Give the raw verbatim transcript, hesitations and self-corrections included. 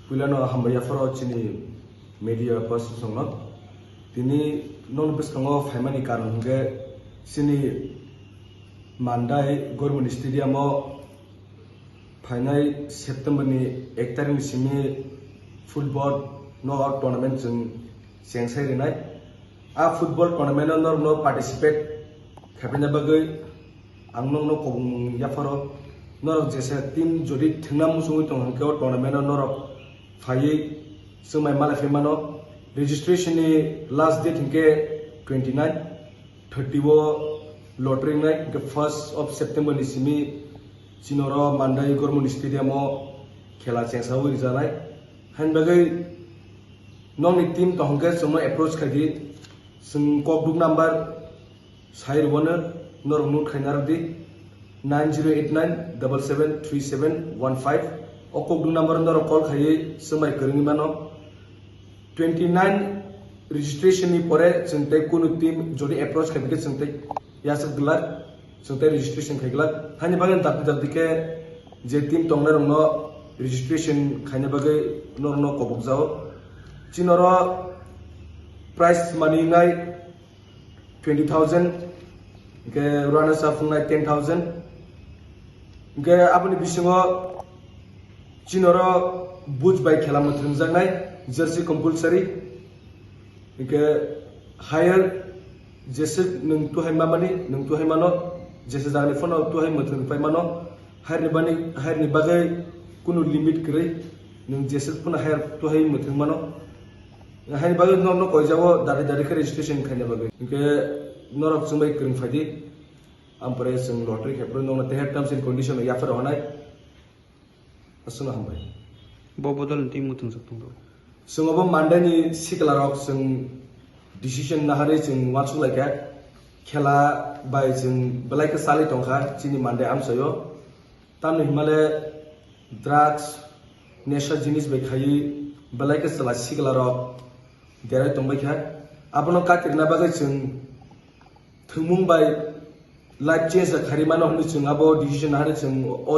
Puilano hambai yapharo chini media person songno. Tini nokni bwskango phaimani karon hwnkhe chini Mandai Government Stadium o phainai September ni ek tarikh ni simi football no tournament chwng chengsai rinai. A football tournament o norokno participate khaiphaina bagwi ang nokno kobong yapharo. Norok jesa team jodi thwngna muchungwi tongo hwnkhe o tournament o norok phaiwi swngmai malai phai mano. Registration ni last date hwnkhe twenty nine, thirty o lottery wngnai, hwnkhe first of September ni simi chini oro Mandai Government Stadium o khela chengsawi rijaknai. Haini bagwi nokni team tong hwnkhe chwngno approach khai di, chwng kokduk number sai rwno norok note khaina rwdi, nine zero eight nine double seven three seven one five. O kokduk number o norok call khaiwi swngbai kwrwngwi mano. Twenty nine registration ni pore chwng tei kunu team jodi approach khai hwnkhe chwng tei yaswk glak, chwng tei registration khai glak. Haini bagwi dakti dakti khe je team tongnai rokno registration khaina bagwi norokno kobok jao. Chini oro prize money wngnai twenty thousand, hwnkhe runners up wngnai ten thousand. Hwnkhe aboni bisingo chini oro buj bai khela mwthwngjaknai, jersey compulsory. Hwnkhe higher jeswk nwng tuhai mamani, nwng tuhai mano, jesa jagani phano tuhai mwthwng pai mano. Higher ni bani, higher ni bagwi kunu limit kwrwi, nwng jeswk phano higher tuhai mwthwng mano. Haini bagwi norokno koijago dari dari khe registration khaina bagwi. Hwnkhe norok chwngbai kwrwng phaidi, ampore chwng lottery khe phuru norokno teher terms and condition no yaphar rw hwnai. Aswkno hambai. Bo bodol ni twi mwthwng sak tong rw. Chwng obo Monday ni sikla rok chwng decision naharwi chwng uansuk laikha. Khela bai chwng belai khe chalwi tongkha chini Monday amchaio. Tamni hwnmale drugs, nesha jinis bai khaiwi belai khe chwla sikla rok derai tongbai kha. Abono katirna bagwi chwng thwngmung bai life change khairi mano hwnwi chwng abo decision naharwi chwng o